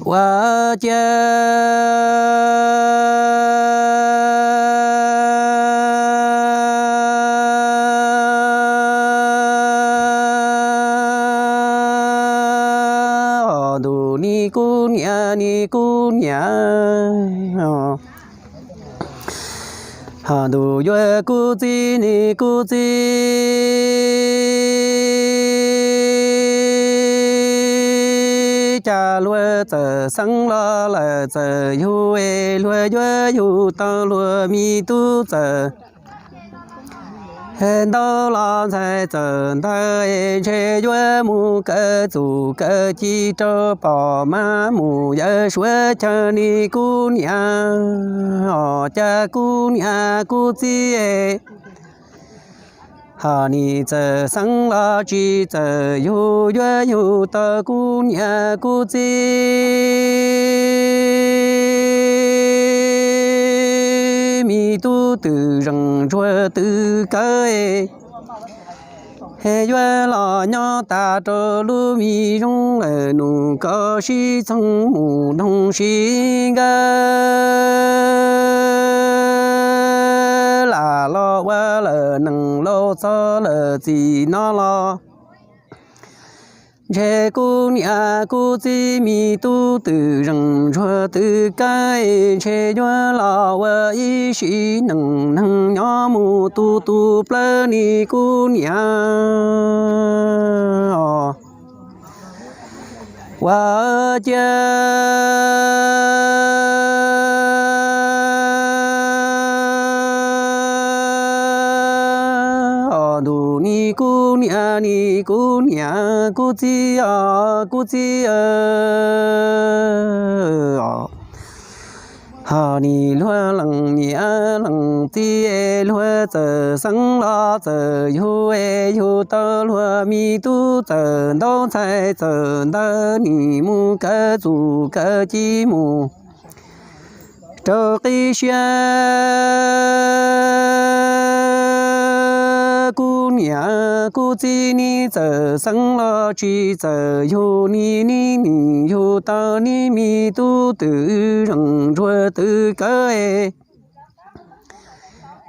Ua ciav ntuj, nim kuv niam, nim kuv niam, ho ntuj yuav kuv txiv, nim kuv txiv. Cas luag txawm xeeb los lawm txawm yug es luag yuav yug tau luag me tub txawm ntau los ntxhais txawm ntawd es ntshe yuav mus kaw txuj kaw ci rau pom mas mus yawm suav chaw, nim kuv niam, ho cas kuv niam kuv txiv, ho nim txawm xeeb los tsis txawm yug yuav yug tau kuv niam kuv txiv me tub twm zeem ntsuag twm kawg. Yuav los nyob tas rau lub me zoo lawm nus koj sib txoog mus doog sib nkawd lam los ua lawm neej laus txog lawm txij no los ntshe kuv niam kuv txiv me tub twm zeem ntsuag twm kawg, ntshe yuav los ua ib sim neej neeg nyob mus tu tu plawg, nim kuv niam. Ua ciav ntuj, nim kuv niam, nim kuv niam kuv txiv, kuv txiv, ho nim luag leej niam leej txiv es luag txawm xeeb los txawm yug es yug tau luag me tub txawm ntau ntxhais txawm ntawd nim mus kaw txuj kaw ci mus rau qib siab. Kuv niam kuv txiv nim txawm xeeb los tsis txawm yug, nim nim nim yug tau nim me tub twm zeem ntsuag twm kawg,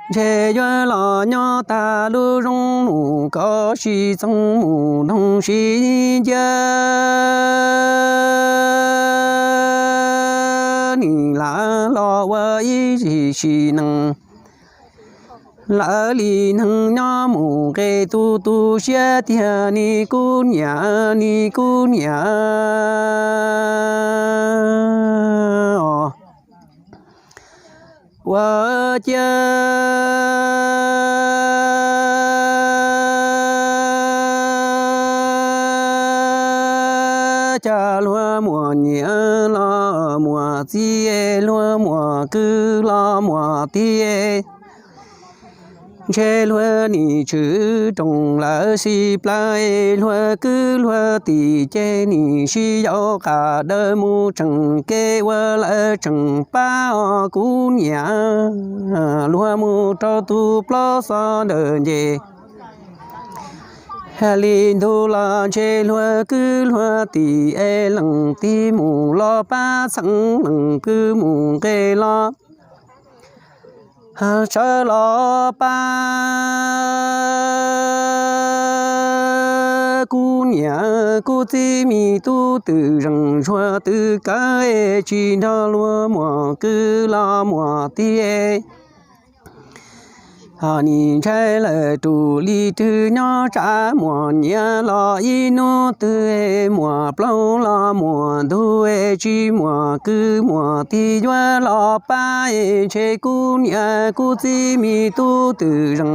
ntshe yuav los nyob tag lub zoo mus koj sib txoog mus doog sib nkawd nim lam los ua ib sim neej lawv li neeg nyob mus nqe tu tu siab tiag, nim kuv niam, nim kuv niam. Ua ciav cas luag muaj niam los muaj txiv, luag muaj kwv los muaj tij, ntshe luag nim tshwm rooj lawv sib plawg, luag kwv luag tij ces nim sib yaum qab dawb mus tseem kev ua lawv tseem pab os kuv niam. Luag mus rau tus plaub xov ntawm nce li ntug los ntshe luag kwv luag tij es leej tij mus los pab txheeb, leej kwv mus nqe los sawv los pab kuv niam kuv txiv me tub twm zeem ntsuag twm kawg, tsis nrog luag muaj kwv los muaj tij. Ho nim ntshai lawm rus li twg nyob tsam muaj niam los ib hnub twg, muaj plaub los muaj ntug, tsis muaj kwv muaj tij yuav los pab, ntshe kuv niam kuv txiv me tub twm zeem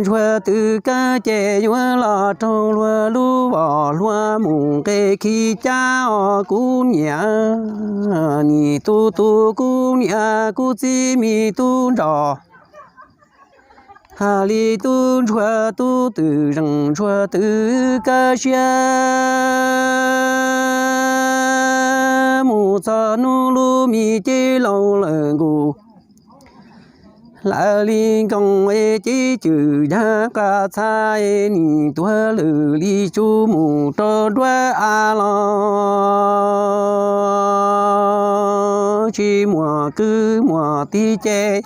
ntsuag twm kawg ces yuav los raug luag lub voj hlua mus nqe khi cab os kuv niam. Nim tu tu kuv niam kuv txiv me tub nrog li tub ntsuag tub twm zeem ntsuag twm kawg siab mus txog hnub lub me cev laus lawm nkaus. Hlawv li nkoos es cib cwm yag qas txha es nim tuag lwm li tsuj mus rau nruab av los tsis muaj kwv muaj tij ces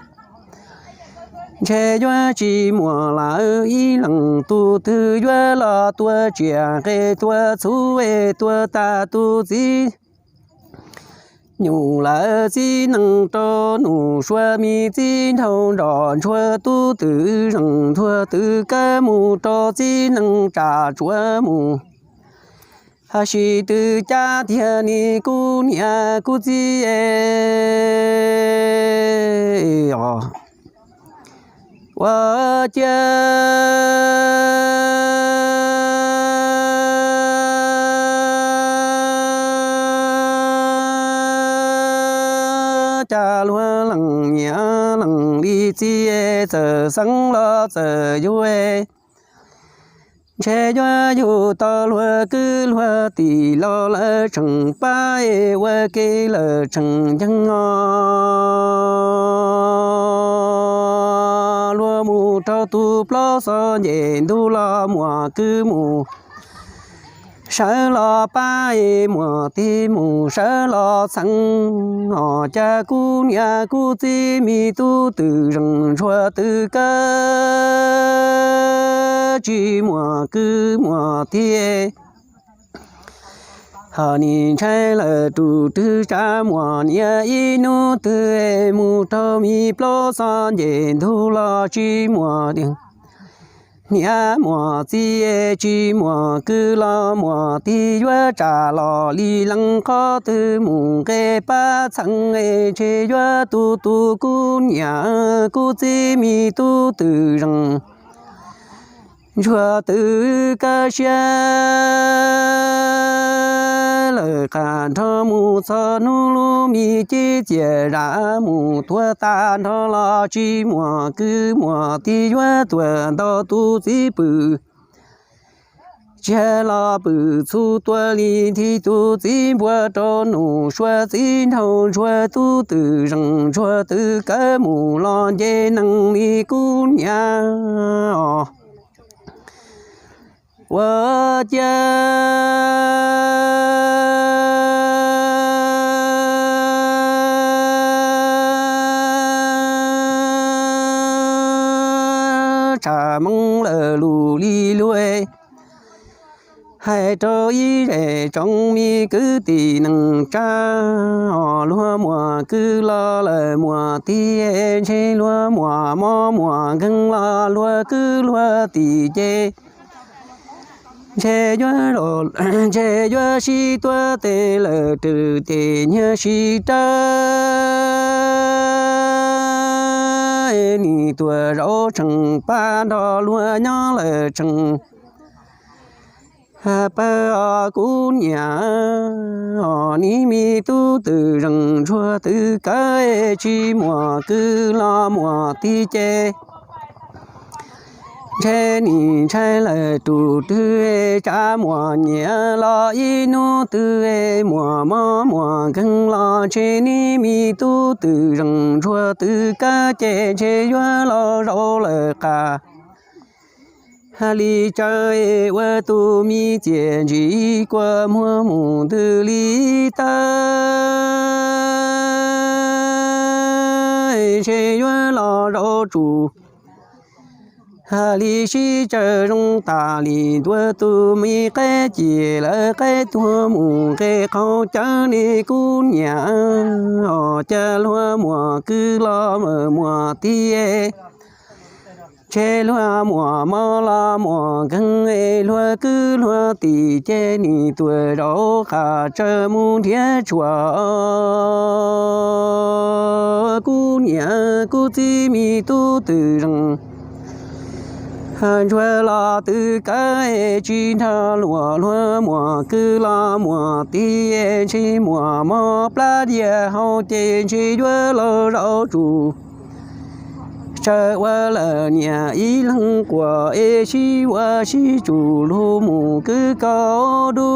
ntshe yuav tsis muaj lawm ib leeg tus twg yuav los tua tsiaj nqe tua txhuv es tua tag tus txiv nyuj lawm txiv neej rau nus sua me txiv nraug nroj ntsuag tub twm zeej ntsuag twm kawg mus rau txiv neej tsa tsuav mus. Hais sib tw cab tiag ni kuv niam kuv txiv os. Ua ciav cas luag leej niam leej li txiv txawm xeeb los txawm yug ntshe yuav yug tau luag kwv luag tij los lawv tseem pab es ua ke lawv tseem nceeg os. Luag mus rau tus plaub xob nce ntug los muaj kwv mus sawv los pab es muaj tij mus sawv los txheeb os. Cas kuv niam kuv txiv me tub twm zeej ntsuag twm kawg tsis muaj kwv muaj tij ho nim ntshai lawm tus twg tsa muaj niam ib hnub twg mus rau me plaub xob nce ntug los tsis muaj niam muaj txiv tsis muaj kwv los muaj tij yuav tsa los li leej qhov twg mus nqe pab txheeb ntshe yuav tu tu kuv niam kuv txiv me tub twm zeej ntsuag twm kawg siab lawm qab nrho mus txog hnub lub me cib txias zam mus tuag tag nrho los tsis muaj kwv muaj tij yuav tuag ntau tus txiv pw tsiag los pw txhu tuaj li nthi tus txiv npua rau nus sua txiv nraug ntsuag tub twm zeej ntsuag twm kawg mus los nce neeg li kuv niam os. Ua ciav tsam moo lawm lus li luag hais rau ib zej tsoom me kwv tij neej tsa os. Luag muaj kwv los lawm muaj tij ntshe luag muaj mob muaj nkeeg los luag kwv luag tij ces ntshe yuav, ntshe yuav sib tuav tes lawm rwm ces nyiag sib raws nim tuaj zaum tseem pab nrog luag nyob lawm tseem pab os kuv niam os. Nim me tub twm zeej ntsuag twm kawg tsis muaj kwv los muaj tij ces ntshe nim ntshai lawm tus twg tsa muaj niam los ib hnub twg muaj mob muaj nkeeg los ntshe nim me tub twm zeej ntsuag twm kawg ces ntshe yuav los zaum lawm qab hais li tsaws ua tus me txiaj ntsim kua muag mus ntws li tawg ntshe yuav los zaum tsum hais li sib tsaws zoo tas li ntua tus me qaib ci lawm qaib tuag mus nqe qhov cawv ne kuv niam os. Cas luag muaj kwv los muaj tij ntshe luag muaj mob los muaj nkeeg luag kwv luag tij ces nim tuaj zaum qab tsaws mus nrhiav tshuaj kuv niam kuv txiv me tub twm zeej ntsuag los twm kawg tsis nrog luag, luag muaj kwv los muaj tij ntshe muaj mob plab diaj hau ces ntshe yuav los zaum tsum tsaws ua lawm niam ib leeg quas es sib ua sib tsum lug mus kwv kaus dub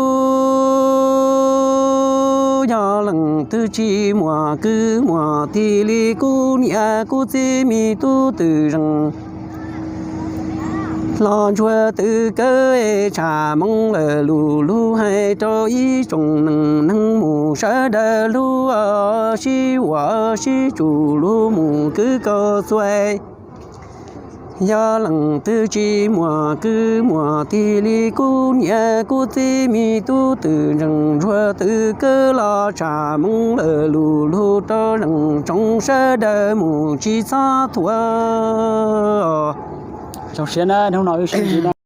yog leej Twb tsis muaj kwv muaj tij li kuv niam kuv txiv me tub twm zeej los ntsuag twm kawg es tshaj Hmoob lawm lus lug hais rau ib tsoom neeg neeg mus sawv daws lug sib ua sib tsum lug mus kwv kaus txuas. Yog leej twg tsis muaj kwv muaj tij li kuv niam kuv txiv me tub twm zeej ntsuag twm kawg los tshaj Hmoob lawm lus lug rau zeej tsoom sawv daws mus tsis txhob thuam. Zoo siab na, hnub no wb sib ntsib na.